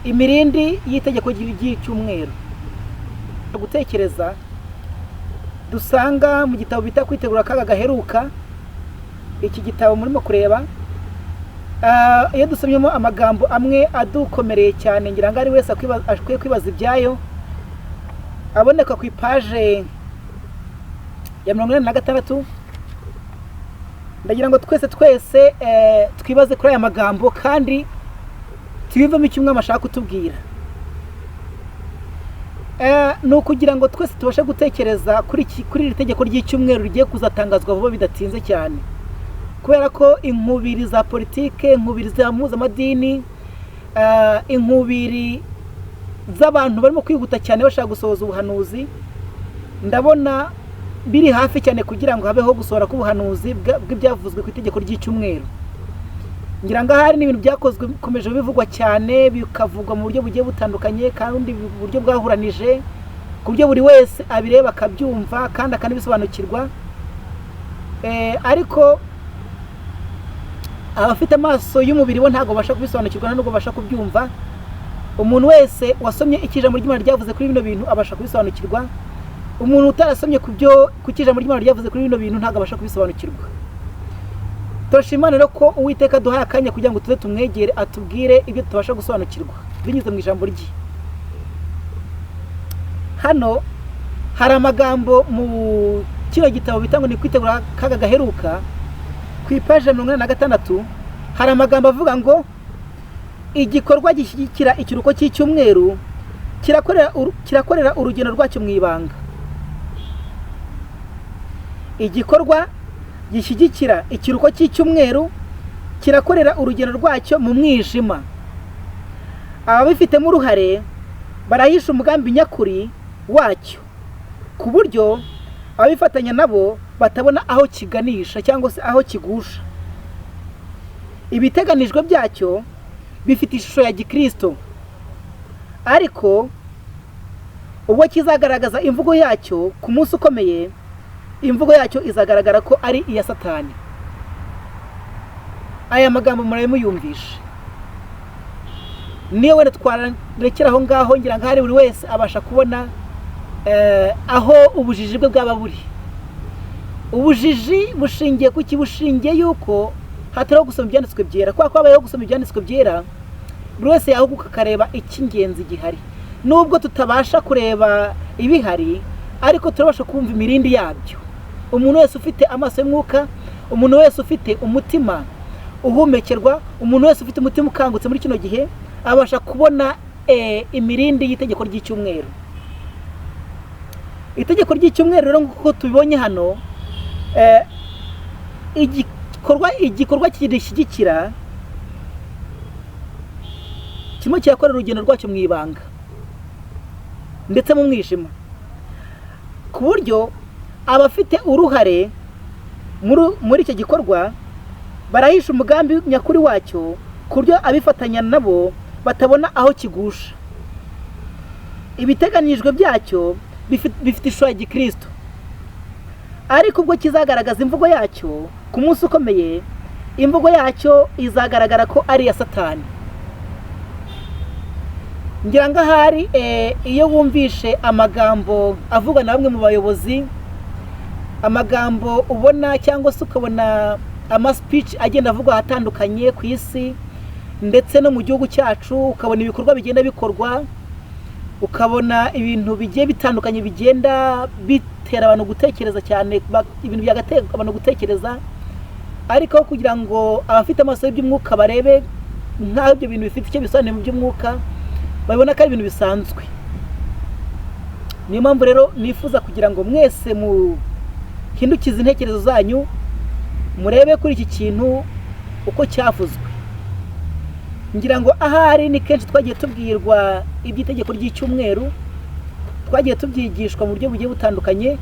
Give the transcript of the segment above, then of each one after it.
Imirindi y'itegeko ry'icyumweru, gutekereza dusanga mu gitabo bita Kwitegura Akaga Gaheruka, iki gitabo murimo kureba. Iyo dusomyemo amagambo amwe adukomereye cyane, ngira ngo ari wese akwiye kwibaza ibyayo, aboneka ku ipaje ya 86. Ndagira ngo twese twese twibaze kuri aya magambo kandi tuyumvemo icyo Umwami ashaka kutubwira. Ni ukugira ngo twese tubashe gutekereza kuri iri tegeko ry'icyumweru rigiye kuzatangazwa vuba bidatinze cyane, kubera ko inkubiri za politike, inkubiri za mpuzamadini, inkubiri z'abantu barimo kwihuta cyane bashaka gusohoza ubuhanuzi, ndabona biri hafi cyane kugira ngo habeho gusohora k'ubuhanuzi bw'ibyavuzwe ku itegeko ry'icyumweru. Ngira ngo ahari n'ibintu byakozwe, bikomeje bivugwa cyane, bikavugwa mu buryo bugiye butandukanye kandi mu buryo bwahuranije, ku buryo buri wese abireba akabyumva kandi akanabisobanukirwa. Ariko abafite amaso y'umubiri bo ntabwo babasha kubisobanukirwa, nta nubwo babasha kubyumva. Umuntu wese wasomye icyo ijambo ry'Imana ryavuze kuri bino bintu abasha kubisobanukirwa. Umuntu utarasomye ku cyo ijambo ry'Imana ryavuze kuri bino bintu ntabwo abasha kubisobanukirwa. Turashima Imana rero ko Uwiteka aduhaye akanya kugira ngo tuze tumwegere, atubwire ibyo tubasha gusobanukirwa binyuze mu ijambo rye. Hano hari amagambo mu kino gitabo bita ngo ni Kwitegura Akaga Gaheruka, ku ipaji ya 86, hari amagambo avuga ngo: "Igikorwa gishyigikira ikiruhuko cy'icyumweru kirakorera urugendo rwacyo mu ibanga." Igikorwa gishyigikira ikiruhuko cy'icyumweru kirakorera urugendo rwacyo mu mwijima. Ababifitemo uruhare barahisha umugambi nyakuri wacyo, ku buryo ababifatanya nabo batabona aho kiganisha cyangwa se aho kigusha. Ibiteganijwe byacyo bifite ishusho ya gikristo, ariko ubwo kizagaragaza imvugo yacyo ku munsi ukomeye, imvugo yacyo izagaragara ko ari iya Satani. Aya magambo murabe muyumvishe. Niyo wenda twarekera aho ngaho, ngira ngo ahari buri wese abasha kubona aho ubujiji bwe bwaba buri. Ubujiji bushingiye ku ki? Bushingiye yuko hatariho gusoma Ibyanditswe Byera, kubera ko habayeho gusoma Ibyanditswe Byera, buri wese yahuguka akareba icy'ingenzi gihari. Nubwo tutabasha kureba ibihari, ariko turabasha kumva imirindi yabyo. Umuntu wese ufite amaso y'umwuka, umuntu wese ufite umutima uhumekerwa, umuntu wese ufite umutima ukangutse muri kino gihe abasha kubona imirindi y'itegeko ry'icyumweru. Itegeko ry'icyumweru rero, nk'uko tubibonye hano, igikorwa kirishyigikira kirimo kirakorera urugendo rwacyo mu ibanga ndetse mu mwijima, ku buryo abafite uruhare muri icyo gikorwa barahisha umugambi nyakuri wacyo, ku buryo abifatanya nabo batabona aho kigusha. Ibiteganyijwe byacyo bifite ishusho ya gikristo, ariko ubwo kizagaragaza imvugo yacyo ku munsi ukomeye, imvugo yacyo izagaragara ko ari iya Satani. Ngira ngo ahari iyo wumvishe amagambo avugwa na bamwe mu bayobozi, amagambo ubona cyangwa se ukabona amaspeech agenda avugwa ahatandukanye ku isi ndetse no mu gihugu cyacu, ukabona ibikorwa bigenda bikorwa, ukabona ibintu bigiye bitandukanye bigenda bitera abantu gutekereza cyane, ibintu byagatera abantu gutekereza, ariko aho kugira ngo abafite amaso y'iby'umwuka barebe nk'aho ibyo bintu bifite icyo bisobanuye mu by'umwuka, babibona ko ari ibintu bisanzwe. Niyo mpamvu rero nifuza kugira ngo mwese muhindukize intekerezo zanyu, murebe kuri iki kintu uko cyavuzwe. Ngira ngo ahari ni kenshi twagiye tubwirwa iby'itegeko ry'icyumweru, twagiye tubyigishwa mu buryo bugiye butandukanye,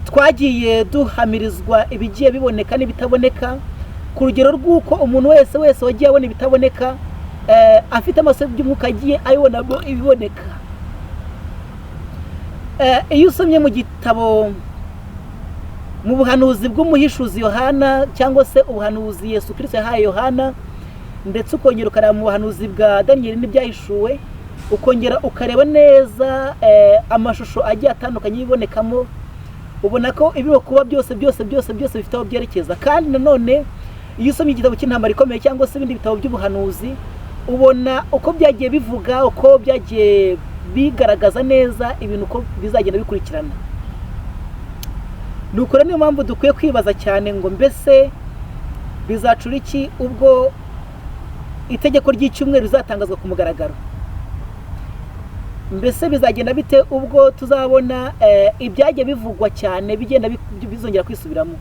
twagiye duhamirizwa ibigiye biboneka n'ibitaboneka, ku rugero rw'uko umuntu wese wese wagiye abona ibitaboneka, afite amaso y'umwuka, agiye abibonamo ibiboneka. Iyo usomye mu gitabo, mu buhanuzi bw'umuhishuzi Yohana, cyangwa se ubuhanuzi Yesu Kirisito yahaye Yohana, ndetse ukongera ukareba mu buhanuzi bwa Daniyeli n'Ibyahishuwe. Ukongera ukareba neza amashusho agiye atandukanye yibonekamo, ubona ko ibirimo kuba byose byose byose byose bifite aho byerekeza. Kandi nanone iyo usomye igitabo cy'Intambara Ikomeye cyangwa se ibindi bitabo by'ubuhanuzi, ubona uko byagiye bivuga, uko byagiye bigaragaza neza ibintu uko bizagenda bikurikirana. Nuko rero niyo mpamvu dukwiye kwibaza cyane ngo: mbese bizacura iki ubwo itegeko ry'icyumweru rizatangazwa ku mugaragaro? Mbese bizagenda bite ubwo tuzabona ibyagiye bivugwa cyane bigenda bizongera kwisubiramo?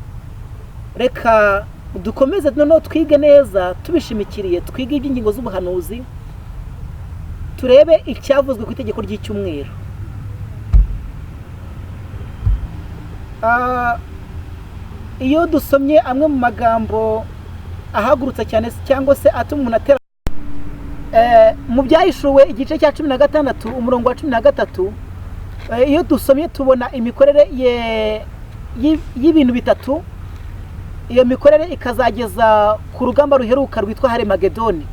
Reka dukomeze noneho twige neza tubishimikiriye, twige iby'ingingo z'ubuhanuzi, turebe icyavuzwe ku itegeko ry'icyumweru. Iyo dusomye amwe mu magambo ahagurutsa cyane cyangwa se atuma umuntu atera mu Byahishuwe igice cya 16, umurongo wa 13, iyo dusomye tubona imikorere y'ibintu bitatu. Iyo mikorere ikazageza ku rugamba ruheruka rwitwa Haremagedoni.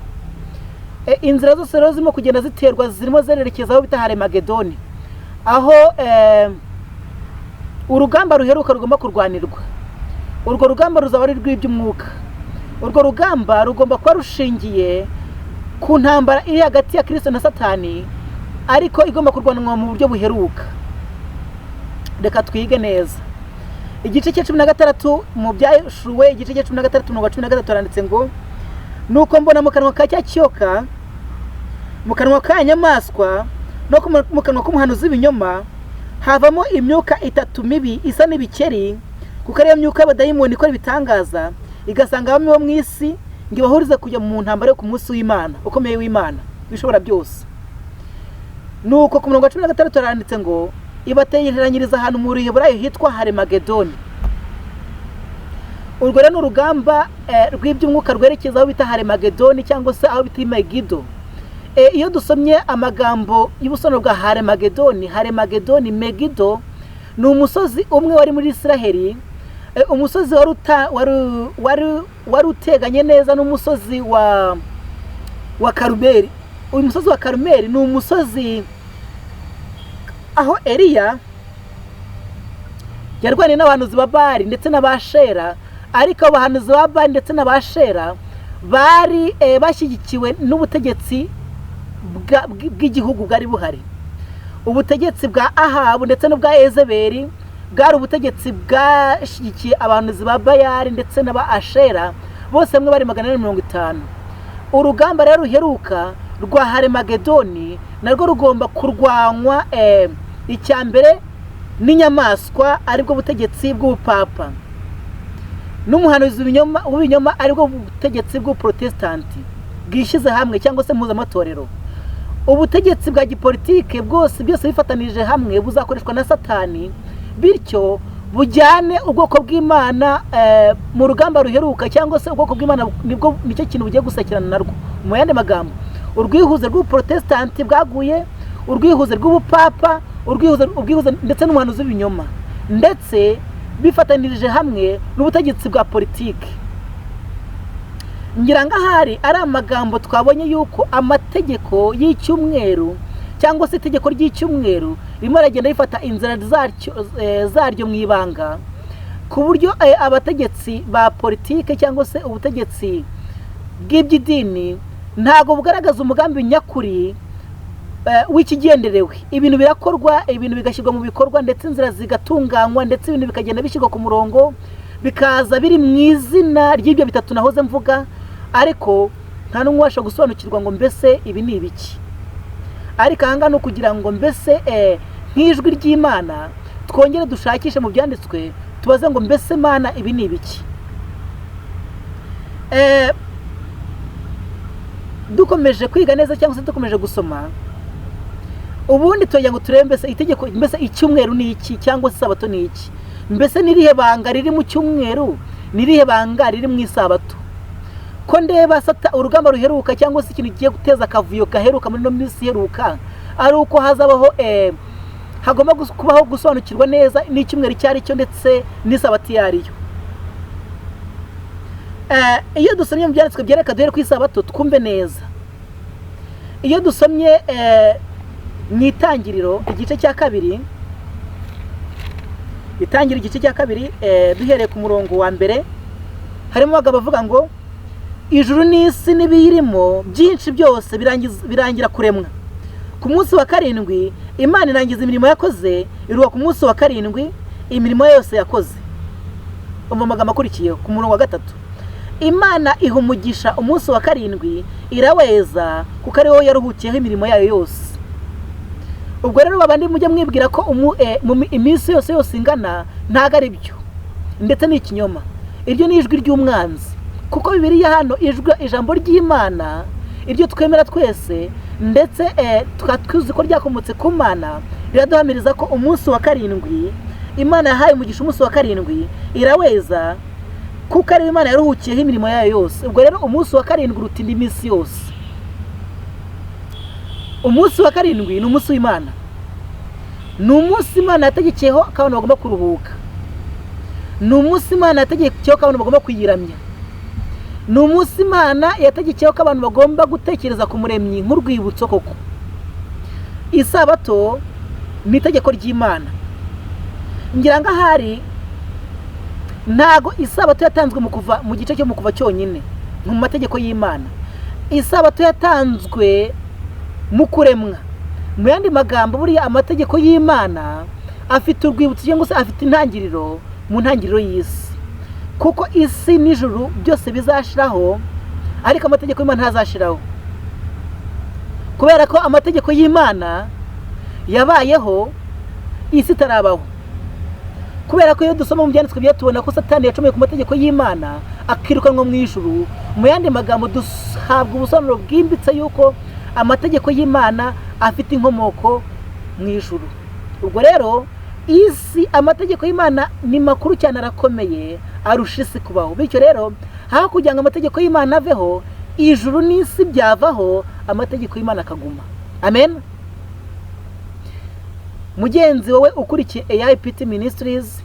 Inzira zose rero zirimo kugenda ziterwa zirimo zererekeza aho bita Haremagedoni, aho urugamba ruheruka rugomba kurwanirwa. Urwo rugamba ruzaba ari urw'iby'umwuka. Urwo rugamba rugomba kuba rushingiye ku ntambara iri hagati ya Kirisito na Satani, ariko igomba kurwanwa mu buryo buheruka. Reka twige neza igice cya 16 mu Byahishuwe. Igice cya 16, umurongo wa 13, haranditse ngo: "Nuko mbona mu kanwa ka cya kiyoka, mu kanwa ka nyamaswa no mu kanwa k'umuhanuzi w'ibinyoma havamo imyuka itatu mibi isa n'ibikeri, kuko ariyo myuka y'abadayimoni ikora ibitangaza, igasanga bamwe bo mu isi ngo ibahurize kujya mu ntambara yo ku munsi w'Imana ukomeye, w'Imana wishobora byose." Nuko ku murongo wa 16 haranditse ngo: "Ibateranyiriza ahantu mu Ruheburayo hitwa Haremagedoni." Urwo rero ni urugamba rw'iby'umwuka rwerekeza aho bita Haremagedoni cyangwa se aho bita Megido. Iyo dusomye amagambo y'ubusobanuro bwa Haremagedoni, Haremagedoni, Megido ni umusozi umwe wari muri Israheli, umusozi wari uteganye neza n'umusozi wa Karumeli. Uyu musozi wa Karumeli ni umusozi aho Eliya yarwaniye n'abahanuzi ba Bali ndetse n'Abashera. Ariko abo bahanuzi ba Bali ndetse n'Abashera bari bashyigikiwe n'ubutegetsi bw'igihugu bwari buhari, ubutegetsi bwa Ahabu ndetse n'ubwa Ezeberi. Bwari ubutegetsi bwashyigikiye abahanuzi ba Bayali ndetse n'aba Ashera, bose hamwe bari 450. Urugamba rero ruheruka rwa Haremagedoni narwo rugomba kurwanywa icya mbere n'inyamaswa, aribwo butegetsi bw'ubupapa, n'umuhanuzi w'ibinyoma, aribwo butegetsi bw'ubuprotesitanti bwishyize hamwe cyangwa se mpuzamatorero. Ubutegetsi bwa gipolitike bwose, byose bifatanije hamwe, buzakoreshwa na Satani, bityo bujyane ubwoko bw'Imana mu rugamba ruheruka, cyangwa se ubwoko bw'Imana nibwo nicyo kintu bugiye gusakirana narwo. Mu yandi magambo, urwihuze rw'ubuprotesitanti bwaguye, urwihuze rw'ubupapa, ubwihuze ndetse n'umuhanuzi w'ibinyoma, ndetse bifatanirije hamwe n'ubutegetsi bwa politiki. Ngira ngo ahari ari amagambo twabonye yuko amategeko y'icyumweru cyangwa se itegeko ry'icyumweru ririmo rigenda rifata inzira zaryo mu ibanga, ku buryo abategetsi ba politiki cyangwa se ubutegetsi bw'iby'idini ntabwo bugaragaza umugambi nyakuri w'ikigenderewe. Ibintu birakorwa, ibintu bigashyirwa mu bikorwa, ndetse inzira zigatunganywa, ndetse ibintu bikagenda bishyirwa ku murongo, bikaza biri mu izina ry'ibyo bitatu nahoze mvuga, ariko nta n'umwe ubasha gusobanukirwa ngo mbese ibi ni ibiki. Ariko aha ngaha ni ukugira ngo mbese nk'ijwi ry'Imana twongere dushakishe mu byanditswe, tubaze ngo: mbese Mana, ibi ni ibiki? Dukomeje kwiga neza cyangwa se dukomeje gusoma, ubundi tugira ngo turebe mbese itegeko, mbese icyumweru ni iki cyangwa se isabato ni iki? Mbese ni irihe banga riri mu cyumweru? Ni irihe banga riri mu isabato? Ko ndeba urugamba ruheruka cyangwa se ikintu kigiye guteza akavuyo gaheruka muri ino minsi iheruka ari uko hazabaho hagomba kubaho gusobanukirwa neza n'icyumweru icyo ari cyo ndetse n'isabato iyo ari yo. Iyo dusomye mu byanditswe byereka, duhere ku isabato twumve neza. Iyo dusomye mu Itangiriro igice cya kabiri, Itangiriro igice cya kabiri, duhereye ku murongo wa mbere, harimo abagabo bavuga ngo ijuru n'isi n'ibiyirimo byinshi byose birangira kuremwa. Ku munsi wa karindwi Imana irangiza imirimo yakoze, iruha ku munsi wa karindwi imirimo yose yakoze. Umva amagambo akurikiyeho ku murongo wa gatatu: Imana iha umugisha umunsi wa karindwi, iraweza, kuko ari wo yaruhukiyeho imirimo yayo yose. Ubwo rero babandi mujya mwibwira ko iminsi yose yose ingana, ntabwo ari byo, ndetse ni ikinyoma. Iryo ni ijwi ry'umwanzi, kuko Bibiliya hano, ijambo ry'Imana, iryo twemera twese, ndetse tukaba tuzi ko ryakomotse ku Mana, riraduhamiriza ko umunsi wa karindwi Imana yahaye umugisha umunsi wa karindwi, iraweza, kuko ariyo Imana yaruhukiyeho imirimo yayo yose. Ubwo rero umunsi wa karindwi uruta indi minsi yose. Umunsi wa karindwi ni umunsi w'Imana, ni umunsi Imana yategekeyeho ko abantu bagomba kuruhuka, ni umunsi Imana yategekeyeho ko abantu bagomba kuyiramya, ni umunsi Imana yategekeyeho ko abantu bagomba gutekereza ku Muremyi nk'urwibutso koko. Isabato ni itegeko ry'Imana. Ngira ngo ahari ntago isabato yatanzwe mu Kuva, mu gice cyo mu Kuva cyonyine mu mategeko y'Imana. Isabato yatanzwe mu kuremwa. Mu yandi magambo, buriya amategeko y'Imana afite urwibutso cyangwa se afite intangiriro mu ntangiriro y'isi, kuko isi n'ijuru byose bizashiraho, ariko amategeko y'Imana ntazashiraho, kubera ko amategeko y'Imana yabayeho isi itarabaho. Kubera ko iyo dusoma mu Byanditswe bya, tubona ko Satani yacumuye ku mategeko y'Imana, akirukanwa mu ijuru. Mu yandi magambo, duhabwa ubusobanuro bwimbitse yuko amategeko y'Imana afite inkomoko mu ijuru. Ubwo rero isi, amategeko y'Imana ni makuru cyane, arakomeye, arusha isi kubaho. Bityo rero, aho kugira ngo amategeko y'Imana aveho, ijuru n'isi byavaho, amategeko y'Imana akaguma. Amen. Mugenzi wowe ukurikiye AIPT Ministries,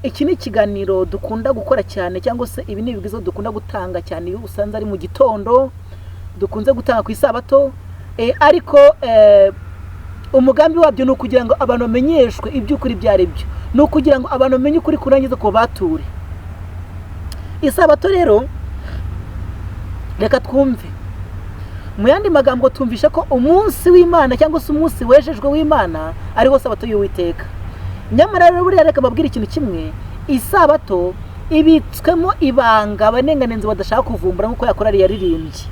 iki ni ikiganiro dukunda gukora cyane, cyangwa se ibi ni ibibwizo dukunda gutanga cyane iyo usanze ari mu gitondo, dukunze gutanga ku isabato, ariko umugambi wabyo ni ukugira ngo abantu bamenyeshwe iby'ukuri ibyo ari byo, ni ukugira ngo abantu bamenye ukuri kurangiza ko bature. Isabato rero, reka twumve. Mu yandi magambo, twumvishe ko umunsi w'Imana cyangwa se umunsi wejejwe w'Imana ariwo sabato y'Uwiteka. Nyamara rero buriya reka mbabwire ikintu kimwe: isabato ibitswemo ibanga abanenganenzi badashaka kuvumbura, nk'uko yakorari yaririmbye.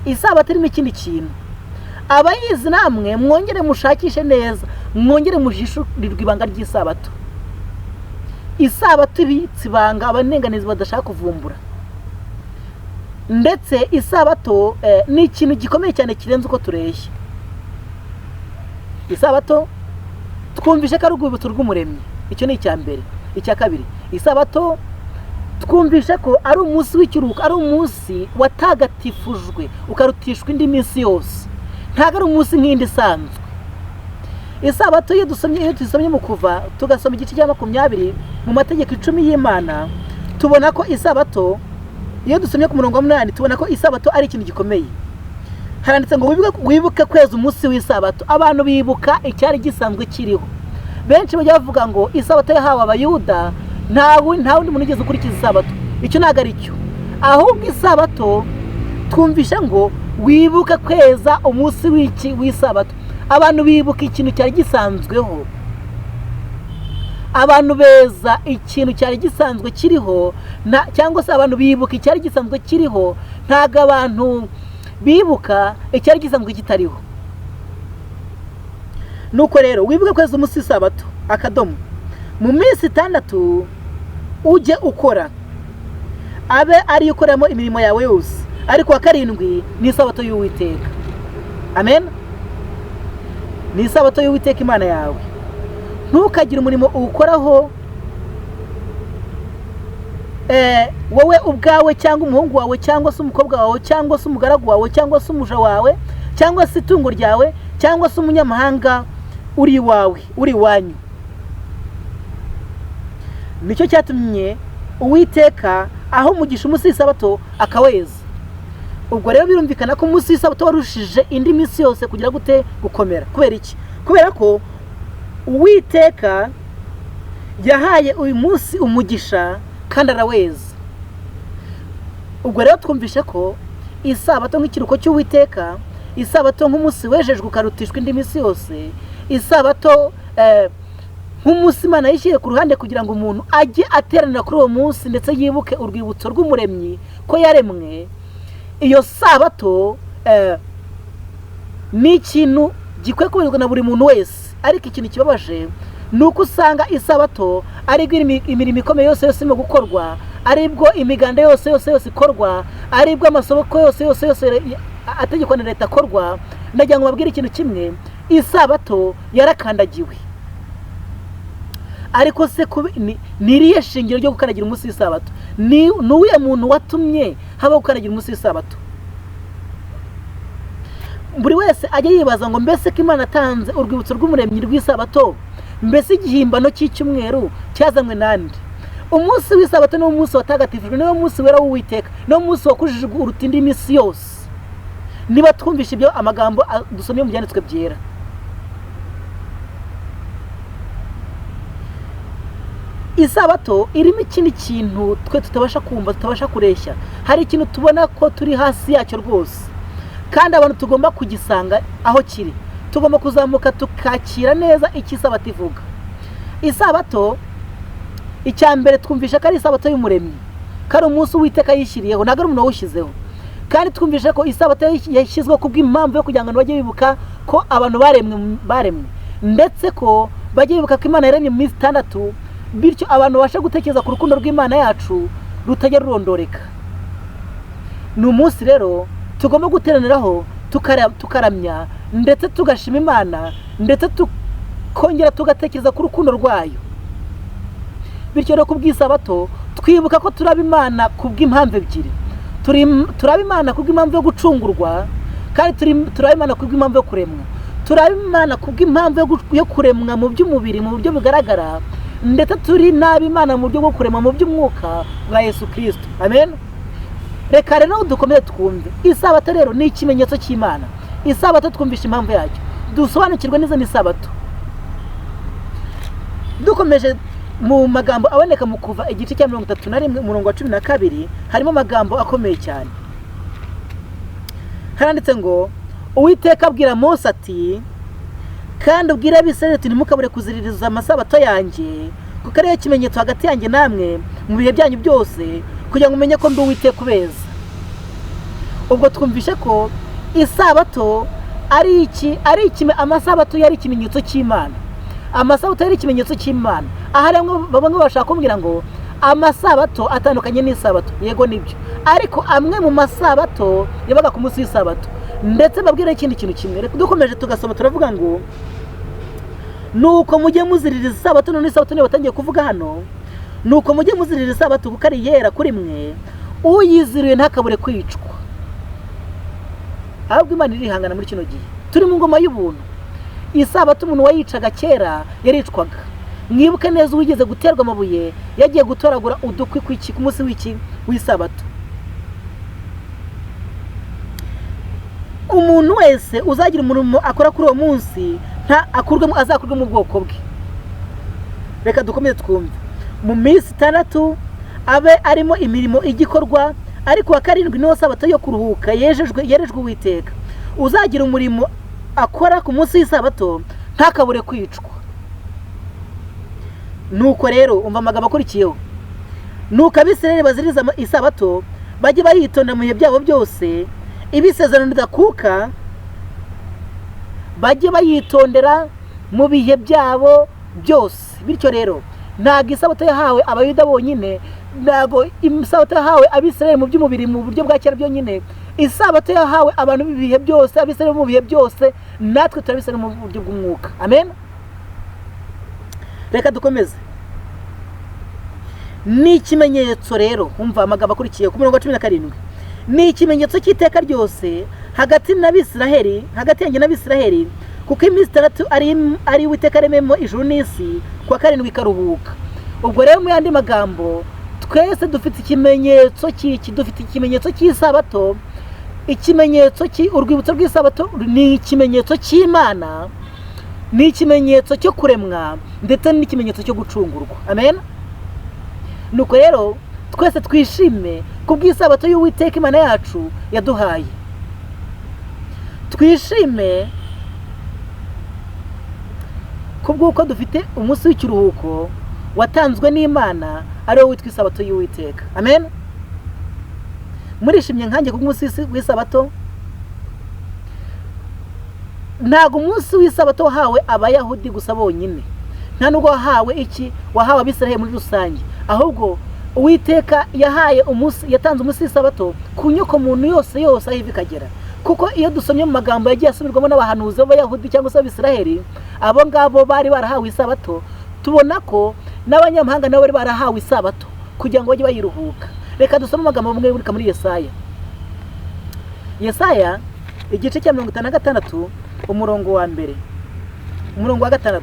Isabato irimo ikindi kintu. Abayizi namwe mwongere mushakishe neza, mwongere muhishurirwe ibanga ry'isabato. Isabato ibitse ibanga abanenganenzi badashaka kuvumbura. Ndetse isabato ni ikintu gikomeye cyane kirenze uko tureshya. Isabato twumvishe ko ari urwibutso rw'Umuremyi, icyo ni icya mbere. Icya kabiri, isabato twumvishe ko ari umunsi w'ikiruhuko, ari umunsi watagatifujwe ukarutishwa indi minsi yose. Ntabwo ari umunsi nk'indi isanzwe. Isabato iyo dusomye mu Kuva, tugasoma igice cya 20 mu mategeko 10 y'Imana, tubona ko isabato, iyo dusomye ku murongo wa 8, tubona ko isabato ari ikintu gikomeye. Haranditse ngo wibuke kweza umunsi w'isabato. Abantu bibuka icyari gisanzwe kiriho. Benshi bajya bavuga ngo isabato yahawe Abayuda, nta wundi muntu ugeze ukurikiza isabato. Icyo ntabwo ari cyo. Ahubwo isabato twumvishe ngo wibuke kweza umunsi w'iki? W'isabato. Abantu bibuka ikintu cyari gisanzweho, abantu beza ikintu cyari gisanzwe kiriho, cyangwa se abantu bibuka icyari gisanzwe kiriho. Ntabwo abantu bibuka icyari gisanzwe kitariho. Nuko rero wibuke kweza umunsi w'isabato, akadomo. Mu minsi 6 ujye ukora, abe ariyo ukoreramo imirimo yawe yose, ariko wa karindwi ni isabato y'Uwiteka. Amen. Ni isabato y'Uwiteka Imana yawe, ntukagire umurimo uwukoraho, wowe ubwawe, cyangwa umuhungu wawe, cyangwa se umukobwa wawe, cyangwa se umugaragu wawe, cyangwa se umuja wawe, cyangwa se itungo ryawe, cyangwa se umunyamahanga uri iwawe, uri iwanyu. Nicyo cyatumye Uwiteka aho umugisha umunsi w'isabato akaweza. Ubwo rero birumvikana ko umunsi w'isabato warushije indi minsi yose kugira gute? Gukomera. Kubera iki? Kubera ko Uwiteka yahaye uyu munsi umugisha kandi araweza. Ubwo rero twumvishe ko isabato nk'ikiruhuko cy'Uwiteka, isabato nk'umunsi wejejwe ukarutishwa indi minsi yose, isabato nk'umunsi Imana yishyiriye ku ruhande kugira ngo umuntu ajye ateranira kuri uwo munsi ndetse yibuke urwibutso rw'umuremyi ko yaremwe. Iyo sabato ni ikintu gikwiye kubahirizwa na buri muntu wese. Ariko ikintu kibabaje ni uko usanga isabato aribwo imirimo ikomeye yose yose irimo gukorwa, aribwo imiganda yose yose yose ikorwa, aribwo amasoko yose yose yose ategekwa na leta akorwa. Ndagira ngo babwire ikintu kimwe: isabato yarakandagiwe. Ariko se ni irihe shingiro ryo gukandagira umunsi w'isabato? Ni uwuhe muntu watumye habaho gukandagira umunsi w'isabato? Buri wese ajya yibaza ngo: mbese ko Imana atanze urwibutso rw'umuremyi rw'isabato, mbese igihimbano cy'icyumweru cyazanywe nande? Umunsi w'isabato niwo munsi watagatifujwe, niwo munsi wera w'Uwiteka, niwo munsi wakujijwe uruta indi minsi yose, niba twumvishe ibyo amagambo dusomye mu byanditswe byera. Isabato irimo ikindi kintu twe tutabasha kumva, tutabasha kureshya. Hari ikintu tubona ko turi hasi yacyo rwose, kandi abantu tugomba kugisanga aho kiri. Tugomba kuzamuka tukakira neza icyo isabato ivuga. Isabato, icya mbere, twumvisha ko ari isabato y'umuremyi, ko ari umunsi Uwiteka yishyiriyeho, ntabwo ari umuntu wawushyizeho. Kandi twumvishe ko isabato yashyizweho kubw'impamvu yo kugira ngo bajye bibuka ko abantu baremwe, ndetse ko bajye bibuka ko Imana yaremye mu minsi 6, bityo abantu babashe gutekereza ku rukundo rw'Imana yacu rutajya rurondoreka. Ni umunsi rero tugomba guteraniraho, tukaramya ndetse tugashima Imana, ndetse tukongera tugatekereza ku rukundo rwayo. Bityo rero kubw'isabato twibuka ko turaba Imana kubw'impamvu ebyiri: turaba Imana kubw'impamvu yo gucungurwa, kandi turaba Imana kubw'impamvu yo kuremwa. Turaba Imana kubw'impamvu yo kuremwa mu by'umubiri mu buryo bugaragara, ndetse turi n'ab'Imana mu buryo bwo kuremwa mu by'umwuka bwa Yesu Kristo. Amen. Reka rero dukomeze twumve. Isabato rero ni ikimenyetso cy'Imana. Isabato twumvisha impamvu yacyo, dusobanukirwe neza n'isabato. Dukomeje mu magambo aboneka mu Kuva igice cya 31 umurongo wa 12, harimo amagambo akomeye cyane. Haranditse ngo: Uwiteka abwira Mose ati: kandi ubwire Abisirayeli uti ntimukabure kuziririza amasabato yanjye, kuko ariyo kimenyetso hagati yanjye namwe mu bihe byanyu byose, kugira ngo umenye ko ndi Uwiteka ubeza. Ubwo twumvishe ko isabato ari iki? Ari iki? Amasabato yari ikimenyetso cy'Imana. Amasabato yari ikimenyetso cy'Imana. Aha bamwe bashaka kumbwira ngo amasabato atandukanye n'isabato. Yego nibyo, ariko amwe mu masabato yabaga ku munsi w'isabato. Ndetse babwira ikindi kintu kimwe. Dukomeje tugasoma turavuga ngo: nuko mujye muziririza isabato. None isabato niyo batangiye kuvuga hano. Nuko mujye muziririza isabato kuko ari yera kuri mwe, uyiziriye ntakabure kwicwa. Ahubwo Imana irihangana muri kino gihe turi mu ngoma y'ubuntu. Isabato umuntu wayicaga kera yaricwaga. Mwibuke neza uwigeze guterwa amabuye yagiye gutoragura udukwi ku munsi w'iki w'isabato. Umuntu wese uzagira umurimo akora kuri uwo munsi nta akurwemo, azakurwe mu bwoko bwe. Reka dukomeze twumve. Mu minsi 6 abe arimo imirimo igikorwa, ariko wa 7 niwo sabato yo kuruhuka yerejwe Uwiteka. Uzagira umurimo akora ku munsi w'isabato ntakabure kwicwa. Nuko rero umva amagambo akurikiyeho: nuko Abisirayeli baziriza isabato bajye bayitonda mu bihe byabo byose, ibisezerano ridakuka bajye bayitondera mu bihe byabo byose. Bityo rero ntabwo isabato yahawe Abayuda bonyine, ntabwo isabato yahawe Abisirayeli mu by'umubiri mu buryo bwa kera byonyine. Isabato yahawe abantu b'ibihe byose, Abisirayeli mu bihe byose, natwe turabisirayeli mu buryo bw'umwuka. Amen. Reka dukomeze. Ni ikimenyetso rero, umva amagambo akurikiye ku murongo wa 17: ni ikimenyetso cy'iteka ryose hagati n'Abisiraheli, hagati yanjye n'Abisiraheli, kuko iminsi 6 ari Uwiteka arememo ijuru n'isi, kuwa 7 ikaruhuka. Ubwo rero mu yandi magambo twese dufite ikimenyetso cy'iki? Dufite ikimenyetso cy'isabato. Ikimenyetso urwibutso rw'isabato ni ikimenyetso cy'Imana, ni ikimenyetso cyo kuremwa, ndetse n'ikimenyetso cyo gucungurwa. Amen. Nuko rero twese twishime kubw'isabato y'Uwiteka Imana yacu yaduhaye. Twishime kubw'uko dufite umunsi w'ikiruhuko watanzwe n'Imana, ari wo witwa isabato y'Uwiteka. Amen. Murishimye nkanjye ku munsi w'isabato? Ntabwo umunsi w'isabato wahawe Abayahudi gusa bonyine, nta nubwo wahawe iki, wahawe Abisirayeli muri rusange, ahubwo Uwiteka yahaye umunsi, yatanze umunsi w'isabato ku nyoko muntu yose yose aho iva ikagera. Kuko iyo dusomye mu magambo yagiye asubirwamo n'abahanuzi b'Abayahudi cyangwa se Abisirayeli, abo ngabo bari barahawe isabato, tubona ko n'abanyamahanga nabo bari barahawe isabato kugira ngo bajye bayiruhuka. Reka dusome amagambo amwe aboneka muri Yesaya. Yesaya igice cya 56 umurongo wa mbere, umurongo wa 6.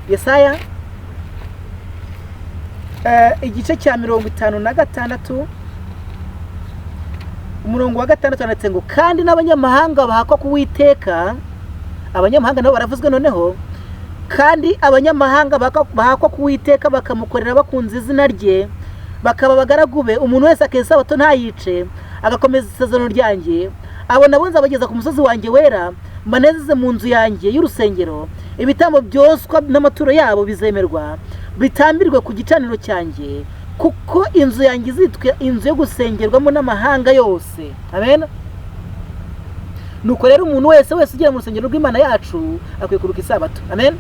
Yesaya igice cya 56 umurongo wa 6 handitse ngo kandi n'abanyamahanga bahakwa ku Uwiteka. Abanyamahanga nabo baravuzwe noneho. Kandi abanyamahanga bahakwa ku Uwiteka bakamukorera bakunze izina rye, bakaba abagaragu be, umuntu wese akeza isabato ntayice, agakomeza isezerano ryanjye, abo nabo nzabageza ku musozi wanjye wera, mbanezeze mu nzu yanjye y'urusengero, ibitambo byoswa n'amaturo yabo bizemerwa, bitambirwe ku gicaniro cyanjye, kuko inzu yanjye izitwa inzu yo gusengerwamo n'amahanga yose. Amen. Nuko rero umuntu wese wese ugera mu rusengero rw'Imana yacu akwiye kuruka isabato. Amen.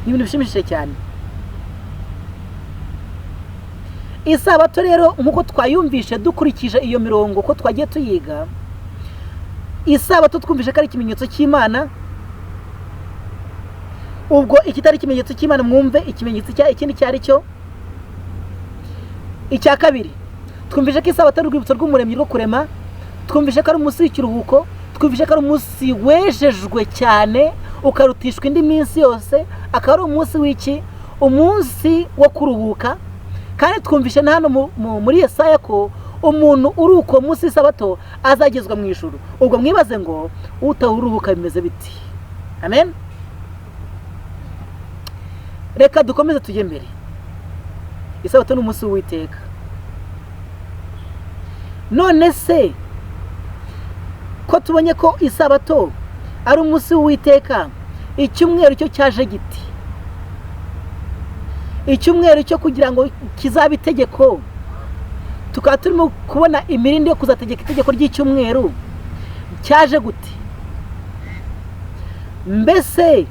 Ni ibintu bishimishije cyane. Isabato rero nk'uko twayumvishe dukurikije iyo mirongo ko twagiye tuyiga, isabato twumvishe ko ari ikimenyetso cy'Imana. Ubwo ikitari ikimenyetso cy'Imana mwumve ikimenyetso ikindi cyari cyo. Icya kabiri, twumvishe ko isabato ari urwibutso rw'umuremyi rwo kurema, twumvishe ko ari umunsi w'ikiruhuko, twumvishe ko ari umunsi wejejwe cyane ukarutishwa indi minsi yose, akaba ari umunsi w'iki? Umunsi wo kuruhuka. Kandi twumvishe na hano muri Yesaya ko umuntu uruko munsi w'isabato azagezwa mu ijuru. Ubwo mwibaze ngo utawuruhuka bimeze biti? Amen. Reka dukomeze tujye mbere. Isabato ni umunsi w'Uwiteka. None se ko tubonye ko isabato ari umunsi w'Uwiteka, icyumweru cyo cyaje giti? Icyumweru cyo kugira ngo kizabe itegeko, tukaba turimo kubona imirindi yo kuzategeka itegeko ry'icyumweru, cyaje gute? Mbese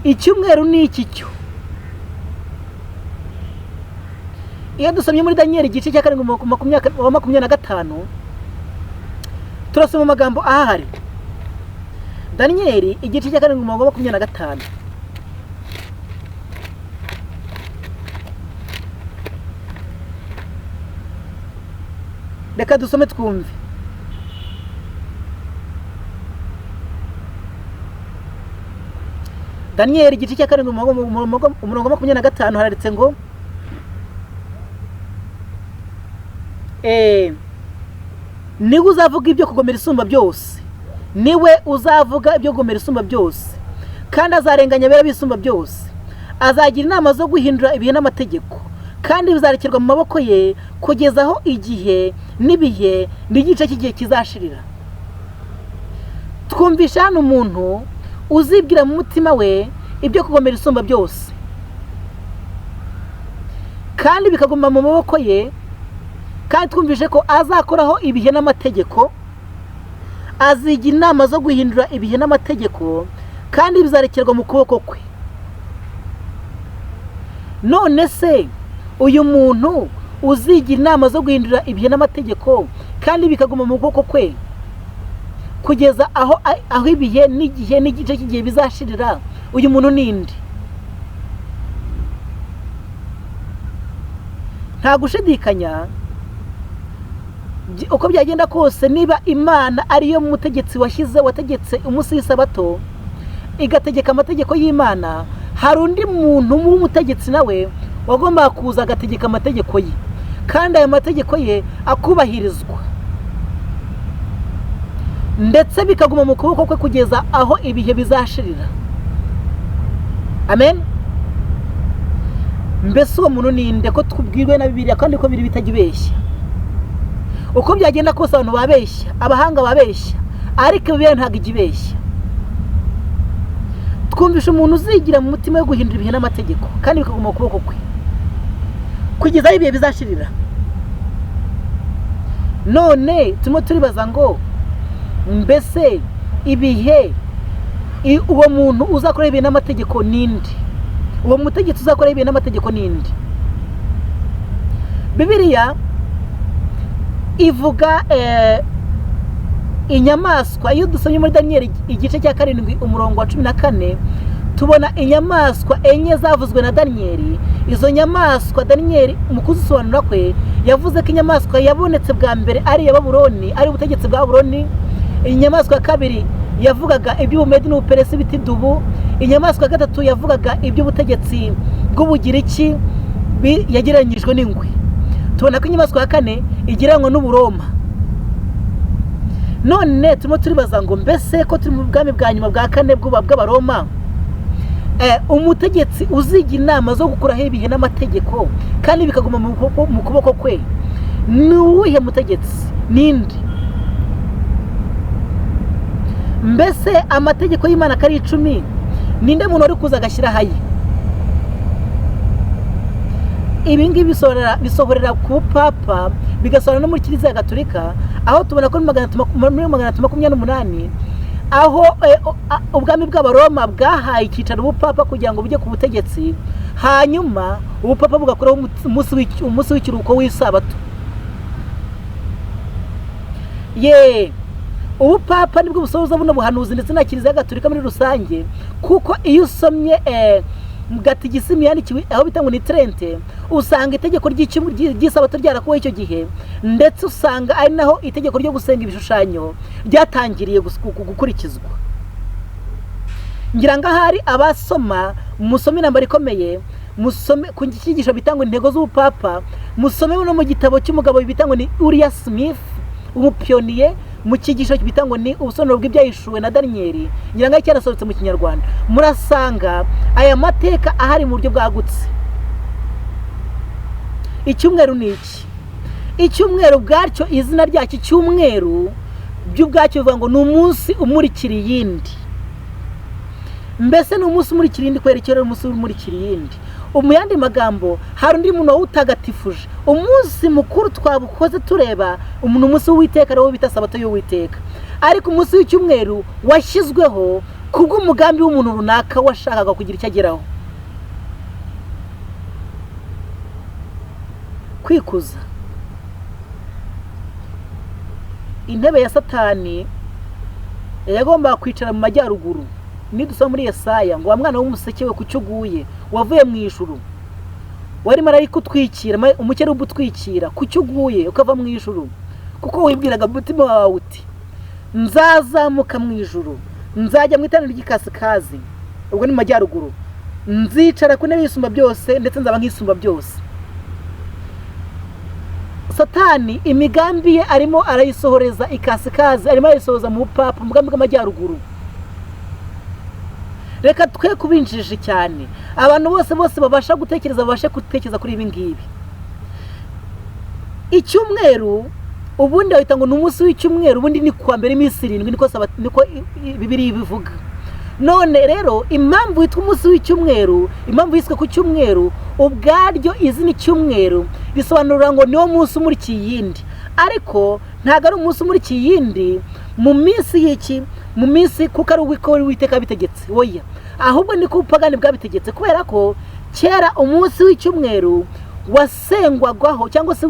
icyumweru ni iki cyo? Iyo dusomye muri Daniel igice cya 7 25 turasoma amagambo ahari. Daniel igice cya 7 25. Reka dusome twumve. Daniel igice cya 7 umurongo 25 haranditse ngo niwe uzavuga ibyo kugomera isumba byose, niwe uzavuga ibyo kugomera isumba byose, kandi azarenganya abera b'isumba byose, azagira inama zo guhindura ibihe n'amategeko, kandi bizarekerwa mu maboko ye kugeza aho igihe n'ibihe n'igice cy'igihe kizashirira. Twumvisha hano umuntu uzibwira mu mutima we ibyo kugomera isumba byose, kandi bikaguma mu maboko ye, kandi twumvishe ko azakoraho ibihe n'amategeko, azigira inama zo guhindura ibihe n'amategeko, kandi bizarekerwa mu kuboko kwe. None se uyu muntu uzigira inama zo guhindura ibihe n'amategeko kandi bikaguma mu kuboko kwe kugeza aho ibihe n'igihe n'igice cy'igihe bizashirira, uyu muntu ninde? Nta gushidikanya, uko byagenda kose, niba Imana ariyo mutegetsi washyize wategetse umunsi w'isabato igategeka amategeko y'Imana, hari undi muntu w'umutegetsi nawe wagombaga kuza agategeka amategeko ye. Kandi ayo mategeko ye akubahirizwa, ndetse bikaguma mu kuboko kwe kugeza aho ibihe bizashirira. Amen. Mbese uwo muntu ninde, ko tubwirwe na Bibiliya kandi ko biri bitajya ibeshya? Uko byagenda kose, abantu babeshya, abahanga babeshya, ariko Bibiliya ntabwo ijya ibeshya. Twumvisha umuntu uzigira mu mutima wo guhindura ibihe n'amategeko, kandi bikaguma mu kuboko kwe kugeza aho ibihe bizashirira. None turimo turibaza ngo: mbese ibihe, uwo muntu uzakora ibihe n'amategeko ninde? Uwo mutegetsi uzakora ibihe n'amategeko ninde? Bibiliya ivuga inyamaswa. Iyo dusomye muri Daniyeli igice cya 7, umurongo wa 14, tubona inyamaswa enye zavuzwe na Daniyeli. Izo nyamaswa, Daniyeli mu kuzisobanura kwe yavuze ko inyamaswa yabonetse bwa mbere ari iya Babuloni, ari ubutegetsi bwa Babuloni. Inyamaswa ya kabiri yavugaga iby'Ubumedi n'Ubuperesi bita idubu. Inyamaswa ya gatatu yavugaga iby'ubutegetsi bw'Ubugiriki, yagereranyijwe n'ingwe. Tubona ko inyamaswa ya kane igereranywa n'Uburoma. None turimo turibaza ngo: mbese ko turi mu bwami bwa nyuma bwa kane bw'Abaroma, umutegetsi uziga inama zo gukuraho ibihe n'amategeko kandi bikaguma mu kuboko kwe ni uwuhe mutegetsi? Ninde? Mbese amategeko y'Imana ko ari 10, ninde muntu wari kuza agashyiraho aye? Ibi ngibi bisohorera ku papa, bigasohora no muri Kiliziya Gatolika, aho tubona ko muri 328, aho ubwami bw'Abaroma bwahaye icyicaro ubupapa kugira ngo bujye ku butegetsi, hanyuma ubupapa bugakuraho umunsi w'ikiruhuko w'isabato. Ye, ubupapa nibwo busohoza buno buhanuzi, ndetse na Kiliziya Gatolika muri rusange, kuko iyo usomye mu gatigisimu yandikiwe aho bita ngo ni Trente, usanga itegeko ry'isabato ryarakuweho icyo gihe, ndetse usanga ari naho itegeko ryo gusenga ibishushanyo ryatangiriye gukurikizwa. Ngira ngo ahari abasoma, musome Intambara Ikomeye, musome ku cyigisho bita ngo Intego z'Ubupapa, musome no mu gitabo cy'umugabo bita ngo ni Uriya Smith, umupiyoniye, mu cyigisho bita ngo ni Ubusobanuro bw'Ibyahishuwe na Daniyeli. Ngira ngo cyarasohotse mu Kinyarwanda. Murasanga aya mateka ahari mu buryo bwagutse. Icyumweru ni iki? Icyumweru ubwacyo, izina ryacyo icyumweru by'ubwacyo bivuga ngo ni umunsi umurikira iyindi. Mbese ni umunsi umurikira iyindi kubera icyo? Rero umunsi umurikira iyindi, mu yandi magambo, hari undi muntu wawutagatifuje. Umunsi mukuru twabukoze tureba umuntu, umunsi w'Uwiteka, ariwo bita Sabato y'Uwiteka, ariko umunsi w'icyumweru washyizweho kubw'umugambi w'umuntu runaka washakaga kugira icyo ageraho, kwikuza. Intebe ya Satani yagombaga kwicara mu majyaruguru. Nidusoma muri Yesaya ngo: "Wa mwana w'umuseke we, kuki uguye, wavuye mu ijuru, wari marayika utwikira, umukerubi utwikira, kuki uguye ukava mu ijuru? Kuko wibwiraga mu mutima wawe uti: Nzazamuka mu ijuru, nzajya mu iteraniro ry'ikasikazi," ubwo ni mu majyaruguru, "nzicara ku ntebe y'Isumba byose, ndetse nzaba nk'Isumba byose." Satani imigambi ye arimo arayisohoreza ikasikazi, arimo arayisohoza mu bupapa, mu bwami bw'amajyaruguru. Reka twe kubinjije cyane, abantu bose bose babasha gutekereza, babashe gutekereza kuri ibi ngibi. Icyumweru ubundi bahita ngo ni umunsi w'icyumweru, ubundi ni kuwa mbere iminsi 7, niko Bibiliya ibivuga. None rero impamvu witwa umunsi w'icyumweru, impamvu yiswe ku cyumweru, ubwaryo izina icyumweru risobanura ngo niwo munsi umurikiye iyindi. Ariko ntabwo ari umunsi umurikiye iyindi mu minsi y'iki, mu minsi, kuko ari uko Uwiteka yabitegetse. Oya, ahubwo niko ubupagani bwabitegetse, kubera ko kera umunsi w'icyumweru wasengwagaho cyangwa se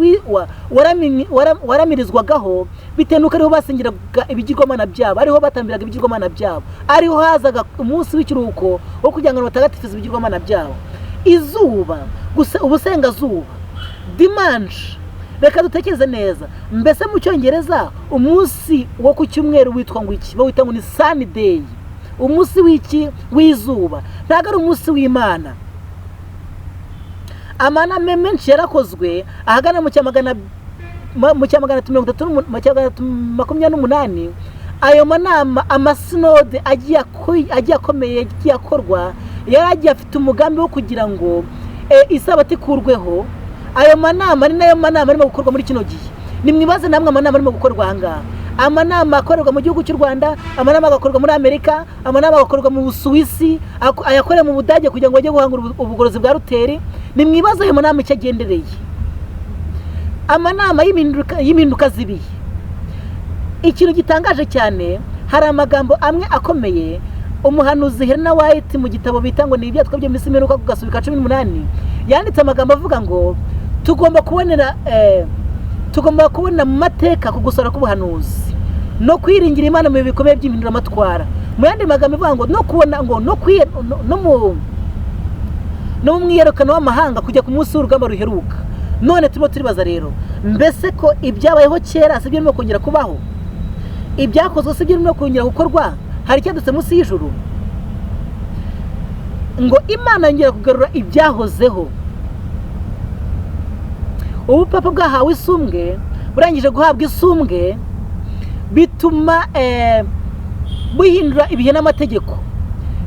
waramirizwagaho, bitewe n'uko ariho basengeraga ibigirwamana byabo, ariho batambiraga ibigirwamana byabo, ariho hazaga umunsi w'ikiruhuko wo kugira ngo batagatifuze ibigirwamana byabo. Izuba gusa, ubusengazuba, dimanche. Reka dutekereze neza. Mbese mu Cyongereza umunsi wo ku cyumweru witwa ngo iki? Bawita ngo ni Sunday, umunsi w'iki? W'izuba. Ntabwo ari umunsi w'Imana. Amanama menshi yarakozwe ahagana mu cya 330, mu cya 328. Ayo manama, amasinode agiye akomeye agiye akorwa, yari agiye afite umugambi wo kugira ngo isabato ikurweho. Ayo manama ni nayo manama arimo gukorwa muri kino gihe. Nimwibaze namwe amanama arimo gukorwa aha ngaha, amanama akorerwa mu gihugu cy'u Rwanda, amanama agakorwa muri Amerika, amanama agakorwa mu Busuwisi, ayakorera mu Budage kugira ngo bajye guhangura ubugorozi bwa Ruteri. Nimwibaze ayo manama icyo agendereye, amanama y'impinduka z'ibihe. Ikintu gitangaje cyane, hari amagambo amwe akomeye umuhanuzi Helena White mu gitabo bita ngo ni ibyatwa byo minsi imperuka, ku gasubika 18, yanditse amagambo avuga ngo tugomba kubona mu mateka ku gusora k'ubuhanuzi no kwiringira Imana mu bihe bikomeye by'impinduramatwara. Mu yandi magambo ivuga ngo no kubona ngo no mu mwiyerekano w'amahanga kujya ku munsi w'urugamba ruheruka. None turimo turibaza rero, mbese ko ibyabayeho kera si byo birimo kongera kubaho? Ibyakozwe si byo birimo kongera gukorwa? Hari icyadutse munsi y'ijuru? Ngo Imana yongera kugarura ibyahozeho. Ubupapa bwahawe isumbwe, burangije guhabwa isumbwe bituma buhindura ibihe n'amategeko.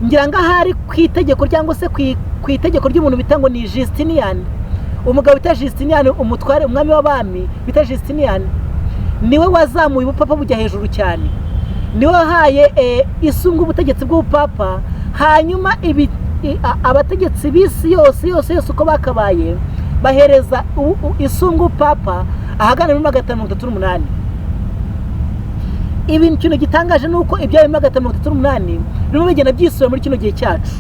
Ngira ngo ahari ku itegeko cyangwa se ku itegeko ry'umuntu bita ngo ni Justiniyani, umugabo bita Justiniyani, umutware, umwami w'abami bita Justiniyani, niwe wazamuye ubupapa bujya hejuru cyane, niwe wahaye isumbwe ubutegetsi bw'ubupapa. Hanyuma abategetsi b'isi yose yose yose uko bakabaye bahereza isumbwe ubupapa ahagana muri 538. Ibi ikintu gitangaje ni uko ibyabaye muri 538 birimo bigenda byisubira muri kino gihe cyacu.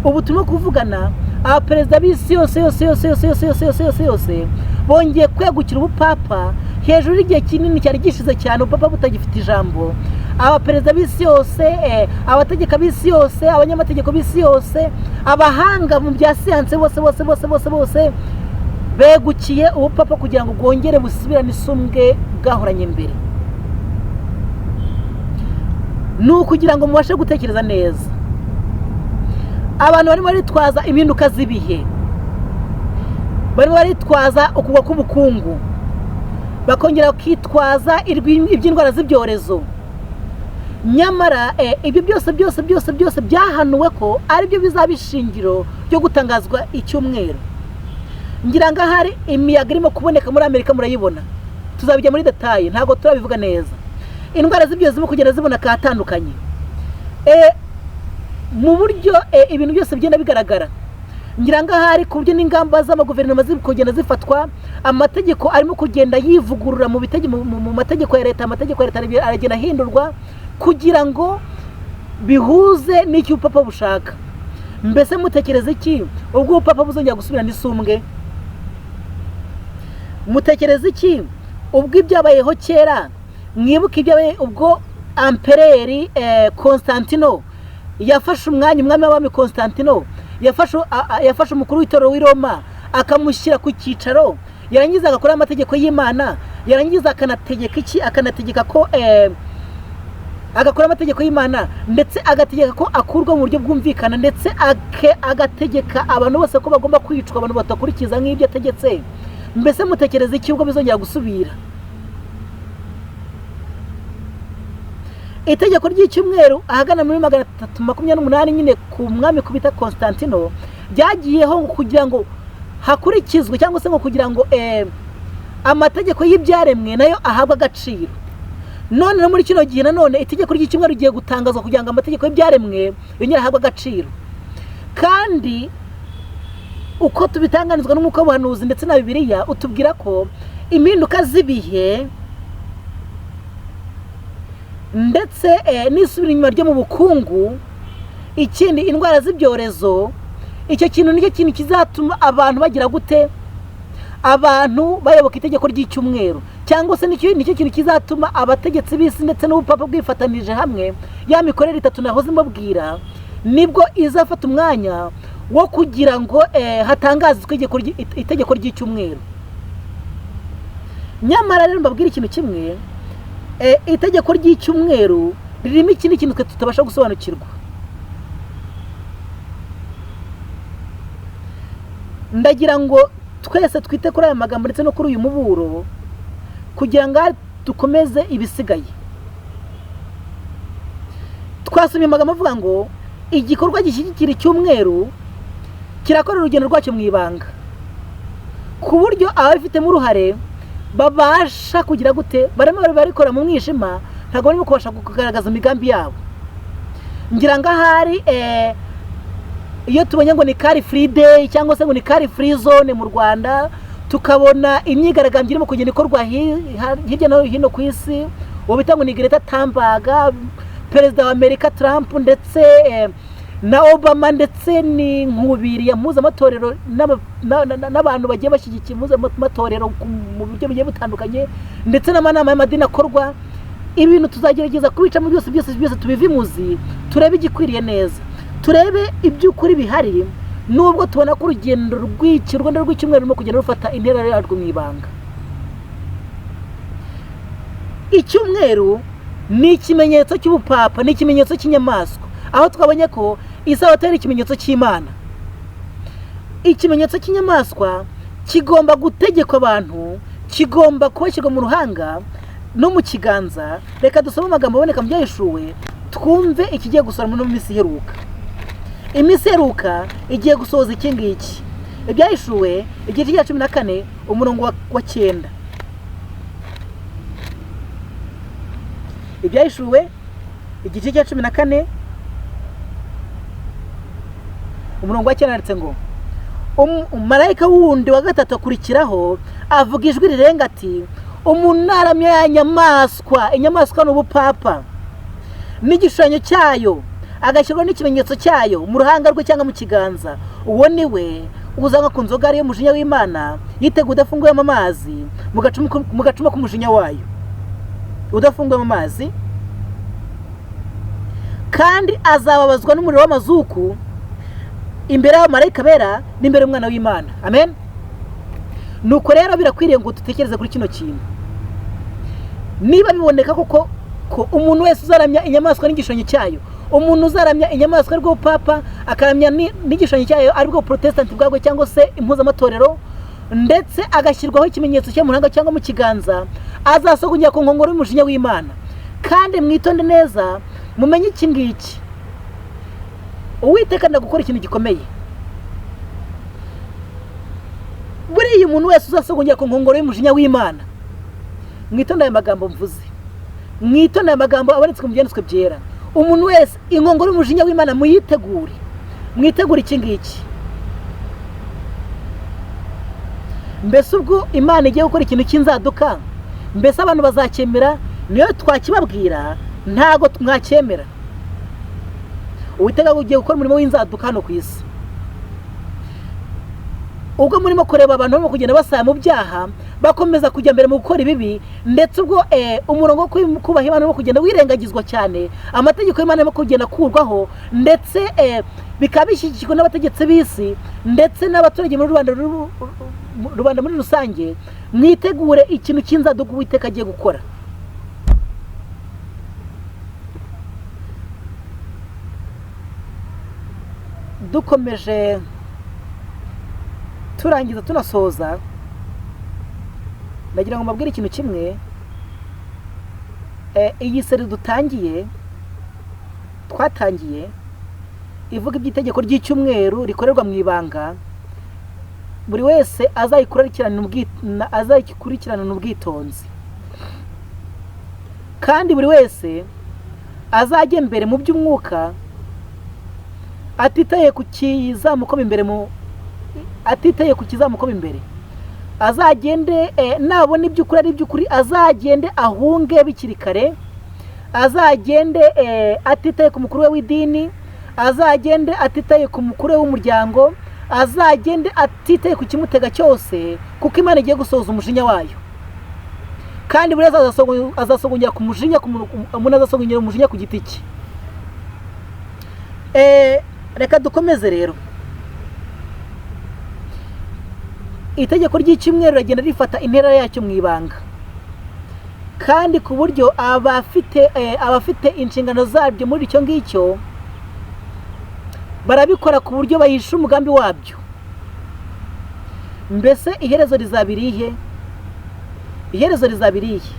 Ubu turimo kuvugana, abaperezida b'isi yose yose yose yose yose yose yose yose yose bongeye kwegukira ubupapa hejuru y'igihe kinini cyari gishize cyane ubupapa butagifite ijambo. Abaperezida b'isi yose, abategeka b'isi yose, abanyamategeko b'isi yose, abahanga mu bya siyanse bose bose bose bose bose begukiye ubupapa kugira ngo bwongere busubirane isumbwe bwahoranye mbere. Ni ukugira ngo mubashe gutekereza neza. Abantu barimo baritwaza impinduka z'ibihe, barimo baritwaza ukugwa k'ubukungu, bakongera bakitwaza iby'indwara z'ibyorezo. Nyamara ibyo byose byose byose byose byahanuwe ko aribyo bizaba ishingiro ryo gutangazwa icyumweru. Ngira ngo ahari imiyaga irimo kuboneka muri Amerika murayibona, tuzabijya muri detaye, ntabwo turabivuga neza. Indwara z'ibyorezo zirimo kugenda ziboneka ahatandukanye mu buryo ibintu byose bigenda bigaragara. Ngira ngo ahari ku buryo n'ingamba z'amaguverinoma ziri kugenda zifatwa, amategeko arimo kugenda yivugurura mu mategeko ya leta, amategeko ya leta aragenda ahindurwa kugira ngo bihuze n'icyo ubupapa bushaka. Mbese mutekereza iki ubwo ubupapa buzongera gusubirana isumbwe? Mutekereza iki ubwo ibyabayeho kera? Mwibuke ibyabaye ubwo ampereri Constantino yafashe umwanya, umwami w'abami Constantino yafashe umukuru w'itorero w'i Roma akamushyira ku cyicaro, yarangiza agakora amategeko y'Imana, yarangiza akanategeka iki? Akanategeka ko agakora amategeko y'Imana, ndetse agategeka ko akurwa mu buryo bwumvikana, ndetse agategeka abantu bose ko bagomba kwicwa, abantu badakurikiza nk'ibyo ategetse. Mbese mutekereza iki ubwo bizongera gusubira? Itegeko ry'icyumweru ahagana muri 328 nyine ku mwami kubita Constantino ryagiyeho kugira ngo hakurikizwe cyangwa se ngo kugira ngo amategeko y'ibyaremwe nayo ahabwe agaciro. None no muri kino gihe nanone itegeko ry'icyumweru rigiye gutangazwa kugira ngo amategeko y'ibyaremwe yongere ahabwe agaciro. Kandi uko tubitanganizwa n'umwuka w'ubuhanuzi ndetse na Bibiliya utubwira ko impinduka z'ibihe ndetse n'isubira inyuma ryo mu bukungu, ikindi indwara z'ibyorezo, icyo kintu nicyo kintu kizatuma abantu bagira gute? Abantu bayoboka itegeko ry'icyumweru, cyangwa se nicyo kintu kizatuma abategetsi b'isi ndetse n'ubupapa bwifatanije hamwe, ya mikorere itatu nahoze mbabwira, nibwo izafata umwanya wo kugira ngo hatangazwe itegeko ry'icyumweru. Nyamara rero mbabwira ikintu kimwe, itegeko ry'icyumweru ririmo ikindi kintu twe tutabasha gusobanukirwa. Ndagira ngo twese twite kuri aya magambo ndetse no kuri uyu muburo, kugira ngo dukomeze ibisigaye. Twasomye amagambo avuga ngo igikorwa gishyigikira icyumweru kirakora urugendo rwacyo mu ibanga, ku buryo ababifitemo uruhare babasha kugira gute, barimo barikora mu mwijima, ntabwo barimo kubasha kugaragaza imigambi yabo. Ngira ngo ahari iyo tubonye ngo ni car free day cyangwa se ngo ni car free zone mu Rwanda, tukabona imyigaragambyo irimo kugenda ikorwa hirya no hino ku isi, uwo bita ngo ni Greta Thunberg, perezida wa Amerika Trump, ndetse na Obama, ndetse ni nkubiri ya mpuzamatorero n'abantu bagiye bashyigikiye impuzamatorero mu buryo bugiye butandukanye, ndetse n'amanama y'amadini akorwa. Ibintu tuzagerageza kubicamo byose byose byose, tubive imuzi, turebe igikwiriye neza, turebe iby'ukuri bihari, nubwo tubona ko urugendo rw'iki Rwanda rw'icyumweru rurimo kugenda rufata intera yarwo mu ibanga. Icyumweru ni ikimenyetso cy'ubupapa, ni ikimenyetso cy'inyamaswa, aho twabonye ko isabato ari ikimenyetso cy'Imana. Ikimenyetso cy'inyamaswa kigomba gutegekwa abantu, kigomba kubashyirwa mu ruhanga no mu kiganza. Reka dusome amagambo aboneka mu Byahishuwe, twumve ikigiye gusohora muri minsi iheruka. Iminsi iheruka igiye gusohoza iki ngiki. Ibyahishuwe igice cya 14, umurongo wa 9. Ibyahishuwe igice cya 14, umurongo wa 9 handitse ngo marayika wundi wa gatatu akurikiraho avuga ijwi rirenga ati umuntu naramya ya nyamaswa, inyamaswa ni ubupapa, n'igishushanyo cyayo, agashyirwa n'ikimenyetso cyayo mu ruhanga rwe cyangwa mu kiganza, uwo ni we uzanywa ku nzoga ariyo mujinya w'Imana, yiteguye udafunguyemo amazi mu gacuma k'umujinya wayo, udafunguyemo amazi, kandi azababazwa n'umuriro w'amazuku imbere y'abamarayika bera n'imbere y'umwana w'Imana. Amen. Nuko rero birakwiriye ngo dutekereze kuri kino kintu. Niba biboneka koko ko umuntu wese uzaramya inyamaswa n'igishushanyo cyayo, umuntu uzaramya inyamaswa aribwo papa, akaramya n'igishushanyo cyayo aribwo protestant bwabwo cyangwa se impuzamatorero, ndetse agashyirwaho ikimenyetso cyo mu ruhanga cyangwa mu kiganza, azasogongera ku nkongoro y'umujinya w'Imana. Kandi mwitonde neza mumenye iki ngiki, Uwiteka ndagukora ikintu gikomeye. Buriya umuntu wese uzasogongera ku nkongoro y'umujinya w'Imana, mwitonde aya magambo mvuze, mwitonde aya magambo abonetse mu byanditswe byera. Umuntu wese inkongoro y'umujinya w'Imana muyitegure, mwitegure iki ngiki. Mbese ubwo Imana igiye gukora ikintu cy'inzaduka, mbese abantu bazacyemera? Niyo twakibabwira ntago mwacyemera. Uwiteka ugiye gukora umurimo w'inzaduka hano ku isi. Ubwo murimo kureba abantu barimo kugenda basaya mu byaha, bakomeza kujya mbere mu gukora ibibi, ndetse ubwo umurongo wo kubaha Imana urimo kugenda wirengagizwa cyane, amategeko y'Imana arimo kugenda akurwaho, ndetse bikaba bishyigikirwa n'abategetsi b'isi ndetse n'abaturage muri rubanda muri rusange. Mwitegure ikintu cy'inzaduka Uwiteka agiye gukora. Dukomeje turangiza tunasoza, ndagira ngo mbabwire ikintu kimwe. Iyi seri dutangiye, twatangiye ivuga iby'itegeko ry'icyumweru rikorerwa mu ibanga, buri wese azayikurikirana ubwitonzi, kandi buri wese azajya mbere mu by'umwuka, atitaye ku kizamukoma imbere atitaye ku kizamukoma imbere, azagende nabona iby'ukuri ari iby'ukuri, azagende ahunge bikiri kare, azagende atitaye ku mukuru we w'idini, azagende atitaye ku mukuru we w'umuryango, azagende atitaye ku kimutega cyose, kuko Imana igiye gusohoza umujinya wayo. Kandi buri wese azasogongera ku mujinya, umuntu azasogongera umujinya ku giti cye. Reka dukomeze rero. Itegeko ry'icyumweru rigenda rifata intera yacyo mu ibanga, kandi ku buryo abafite inshingano zabyo muri icyo ngicyo barabikora ku buryo bahisha umugambi wabyo. Mbese iherezo rizaba irihe? Iherezo rizaba irihe?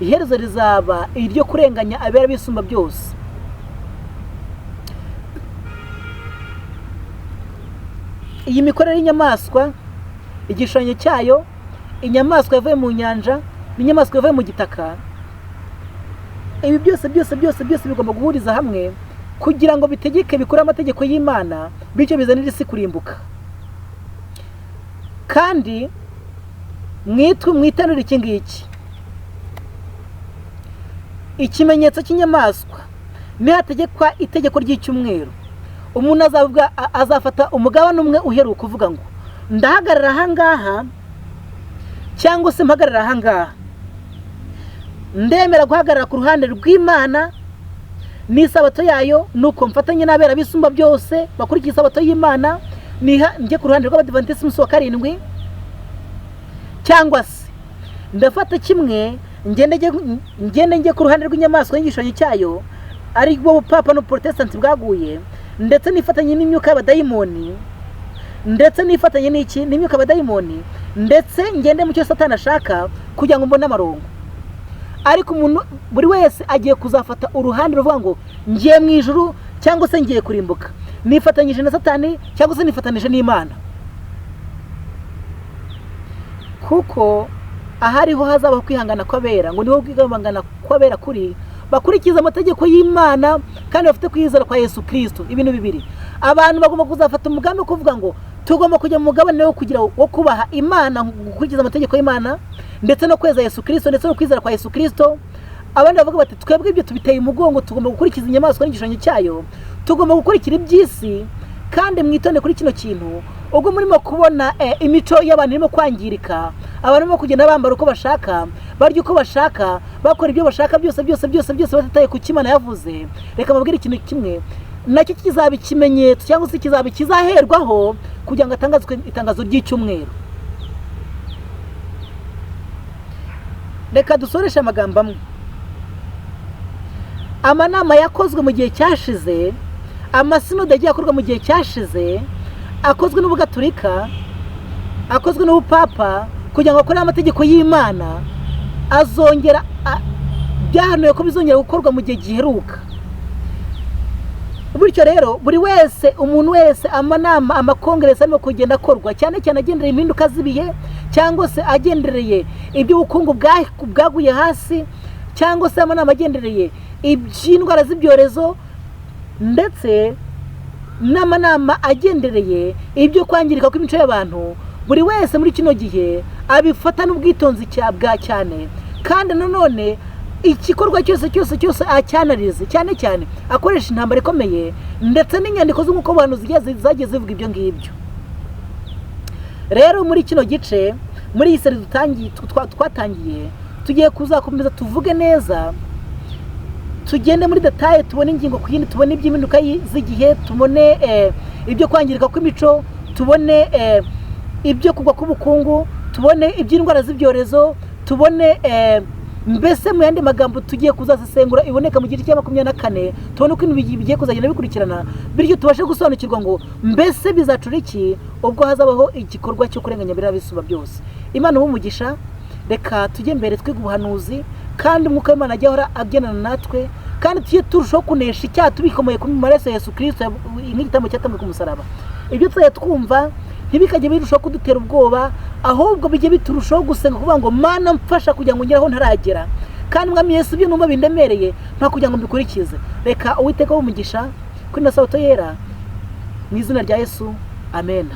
Iherezo rizaba iryo kurenganya abera bisumba byose. Iyi mikorere y'inyamaswa, igishushanyo cyayo, inyamaswa yavuye mu nyanja n'inyamaswa yavuye mu gitaka, ibi byose byose byose byose bigomba guhuriza hamwe kugira ngo bitegeke, bikore amategeko y'Imana, bityo bizanire isi kurimbuka. Kandi mwitanure iki ngiki, ikimenyetso cy'inyamaswa nihategekwa itegeko ry'icyumweru, umuntu azafata umugabane umwe uheruka uvuga ngo ndahagarara aha ngaha cyangwa se mpagarara aha ngaha, ndemera guhagarara ku ruhande rw'Imana n'isabato yayo, nuko mfatanye n'abera bisumba byose bakurikiye isabato y'Imana, njye ku ruhande rw'Abadivantisiti umunsi wa 7, cyangwa se ndafata kimwe ngende njye ku ruhande rw'inyamaswa y'igishushanyo cyayo, ari bwo bupapa n'ubuprotestanti bwaguye, ndetse nifatanye n'imyuka y'abadayimoni, ndetse nifatanye n'iki n'imyuka y'abadayimoni, ndetse ngende mu cyo Satani ashaka kugira ngo mbone amarongo. Ariko umuntu buri wese agiye kuzafata uruhande ruvuga ngo ngiye mu ijuru cyangwa se ngiye kurimbuka, nifatanyije na Satani cyangwa se nifatanyije n'Imana. Kuko ahariho hazabaho kwihangana kw'abera, ngo niho kwihangana kw'abera kuri bakurikiza amategeko y'Imana kandi bafite kwizera kwa Yesu Kristo. Ibintu bibiri abantu bagomba kuzafata umugambi wo kuvuga ngo tugomba kujya mu mugabane wo kugira wo kubaha Imana, gukurikiza amategeko y'Imana ndetse no kweza Yesu Kristo ndetse no kwizera kwa Yesu Kristo. Abandi bavuga bati twebwe ibyo tubiteye umugongo, tugomba gukurikiza inyamaswa n'igishushanyo cyayo, tugomba gukurikira iby'isi. Kandi mwitonde kuri kino kintu, ubwo murimo kubona imico y'abantu irimo kwangirika, abantu barimo kugenda bambara uko bashaka, barya uko bashaka, bakora ibyo bashaka byose byose byose byose batitaye ku cyo Imana yavuze. Reka mbabwire ikintu kimwe, nacyo kizaba ikimenyetso cyangwa se kizaba kizaherwaho kugira ngo atangazwe itangazo ry'icyumweru. Reka dusoreshe amagambo amwe. Amanama yakozwe mu gihe cyashize, amasinode yagiye akorwa mu gihe cyashize, akozwe n'ubugaturika, akozwe n'ubupapa, kugira ngo akore amategeko y'Imana, azongera byahanuwe ko bizongera gukorwa mu gihe giheruka. Bityo rero buri wese, umuntu wese, amanama, amakongeresi arimo kugenda akorwa, cyane cyane agendereye impinduka z'ibihe, cyangwa se agendereye iby'ubukungu bwaguye hasi, cyangwa se amanama agendereye iby'indwara z'ibyorezo, ndetse n'amanama agendereye ibyo kwangirika kw'imico y'abantu. Buri wese muri kino gihe abifata n'ubwitonzi bwa cyane, kandi nanone igikorwa cyose cyose cyose acyanarize, cyane cyane akoresha intambara ikomeye, ndetse n'inyandiko z'umwuka w'abantu zagiye zivuga ibyo ngibyo. Rero muri kino gice, muri iyi seri twatangiye, tugiye kuzakomeza tuvuge neza, tugende muri detaye, tubone ingingo ku yindi, tubone iby'impinduka z'igihe, tubone ibyo kwangirika kw'imico, tubone ibyo kugwa k'ubukungu, tubone iby'indwara z'ibyorezo, tubone mbese mu yandi magambo tugiye kuzasesengura iboneka mu gice cya 24, tubone uko ibintu bigiye kuzagenda bikurikirana, bityo tubashe gusobanukirwa ngo mbese bizacura iki ubwo hazabaho igikorwa cyo kurenganya biriya bisumba byose. Imana umugisha. Reka tujye mbere twiga ubuhanuzi, kandi umwuka w'Imana ajya ahora agendana natwe, kandi tujye turushaho kunesha icyaha tubikomeye ku maraso ya Yesu Kristo nk'igitambo cyatanzwe ku musaraba. Ibyo tuzajya twumva ntibikajye birushaho kudutera ubwoba, ahubwo bijye biturushaho gusenga kuvuga ngo Mana mfasha kugira ngo ngere aho ntaragera, kandi Mwami Yesu ibyo numva bindemereye nta kugira ngo mbikurikize. Reka Uwiteka w'umugisha kuri ino sabato yera, mu izina rya Yesu, amen.